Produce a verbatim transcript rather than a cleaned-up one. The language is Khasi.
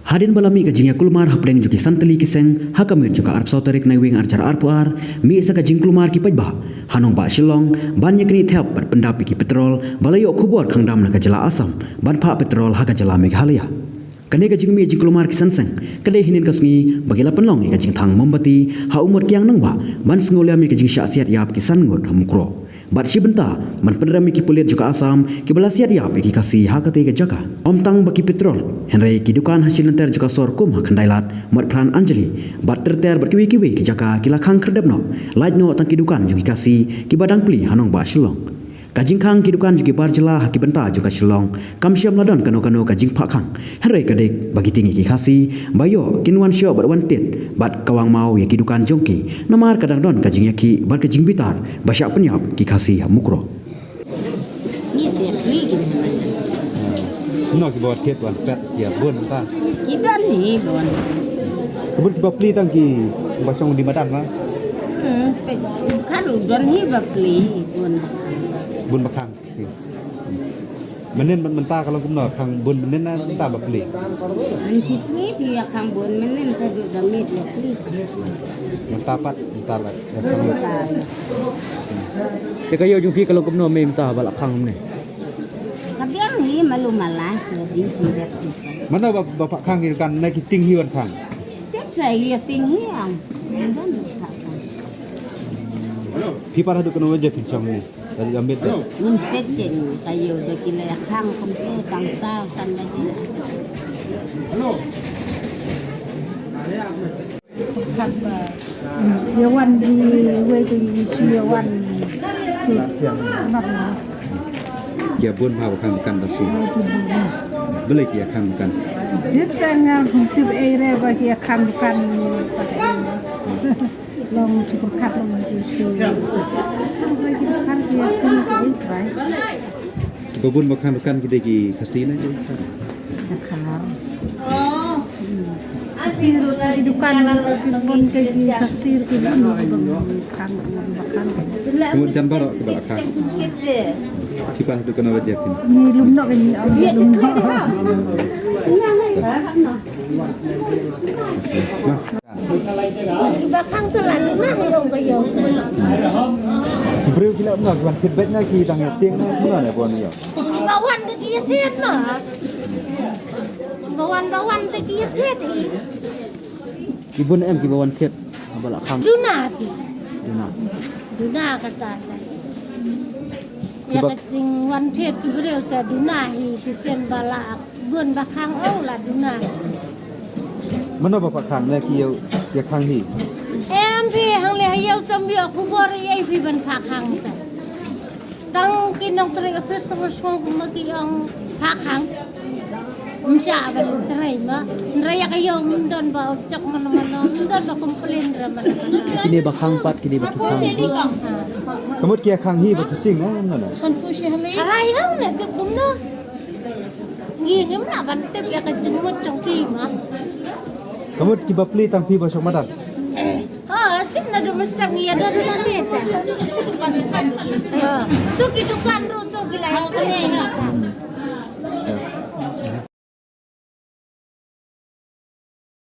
Hadien ba la mih ka jingïakulmar hapdeng jong ki san tylli ki seng ha ka miet jong ka arphew saw tarik Naiwieng arhajar arphew ar, mih sa ka jingkulmar ki paidbah ha nongbah Shillong ban ïaknieh thep bad pyndap ïa ki petrol ba la ïoh khubor khang dam na ka jylla Assam ban phah petrol ha ka jylla Meghalaya. Kane ka jingmih jingkulmar ki san seng ka dei hynnin ka sngi ba ki la pynlong ïa ka jingthang mombati ha u mot kiang nongbah ban sngewlem ïa ka jingshah siat ïap ki san ngut ha Mukroh. Bad shi bynta ban pynrem ïa ki pulit jong ka Assam kiba la siat ïap ïa ki Khasi ha katei ka jaka. Ym tang ba ki petrol, hynrei ki dukan ha shilynter jong ka sor kum ha Khyndai Lad, Motphran Anjali bad ter ter bad kiwei kiwei ki jaka ki la khang khyrdep noh, lait noh tang ki dukan jong ki Khasi kiba dang plie ha nongbah Shillong. Ka jingkhang ki dukan jong ki bar jylla ha ki bynta jong ka Shillong kam shym la don kano kano ka jingphah khang, hynrei ka dei ba ki tieng ïa ki Khasi ba ïoh kin wan shoh bad wan tied bad kawang maw ïa ki dukan jong ki, namar ka dang don ka jingïakhih bad ka jingbitar ba shah pynïap ki Khasi ha Mukroh. Ngi te pli ki. No, kiba thied wan pet ïa bun ta. Ki don hi bun. Ka bun kiba pli tang kiba shong di madan ma. Hmm, pet. Kan u don hi ba pli bun. Bun ba khang. Mynnin mynta ka long kumno, khang bun mynnin ne mynta ba pli? Mynta shi sngi phi ïa khang bun, mynnin ta dei da miet ïa pli. Mynta pat, mynta la ïa khang. Mynta la. Te ka ïew jong phi ka long kumno mynta ba la khang mynne? Ka biang hi malu mala sa di shi dep. Mano ba, ba phah khang ïa kan ne ki tieng hi wan khang? Tip sa ïa tieng hi am. Mynta ba phah khang. Phi pat haduh kano baje phin shong ne? Dari amit deh. Ngin pet ken ka ïew da ki la ïa khang kumte tang saw san baje. Khat ba ïa wan di wei di shi ïa wan. Shi mat na. Ïa bun ma ba khang kan da shi. Balei ki ïa khang kan? Dip sa ngal hum tip ei re ba ki ïa khang kan. Long ki pyrkhat long ki shu. Long ki pyrkhat ki ïa khang ki ei trai. Ki ba bun ba khang dukan ki dei ki Khasi ne ki? Khang. Khasi ki dukan ki bun ki Khasi ki bun ki bun khang ba khang. Kumut jan baroh ki ba khang. Ki ba dukan ba jep ni. Ni lum nok ni, ni lum nok. Ba khang tu la duna hi long ka ïew. Ki briew ki la kumno, ki wan thied beit na ki dang ïa tieng na kumno ne ba wan ïa. Ki ba wan da ki ïa thied ma. Ki ba wan, ba wan da ki ïa thied hi. Ki bun em ki ba wan thied ba la khang. Duna phi. Duna. Duna kata. Ïa ka jingwan thied ki briew te duna hi shisien ba la bun ba khang ong la duna. Mano ba phah khang ne ki ïew ïa khang hi? Em phi hangne ha ïew tam ïoh khubor ïa phi ban phah khang te. Tang ki nongtrei office tang sngewbha ma ki ong phah khang. Ym shah ban trei ma. Hynrei ïa ka ïew ym don ba jok mano mano, ym don ba complain re mano mano. Kine ba khang pat, kine ba ki khang. Ka mut ki ïa khang hi ba ki tieng, eh, mano mano. San phew shi hali. Hara ïew ne tip kumno. Ngi ngim lah ban tip ïa ka jingmut jong ki ma. Ka mut ki ba plie tang phi ba shong madan. Ha, tip naduh mynstep ngi ïa don na phi ta. Ha, tu ki dukan ruh tu ki la ïa kane ha.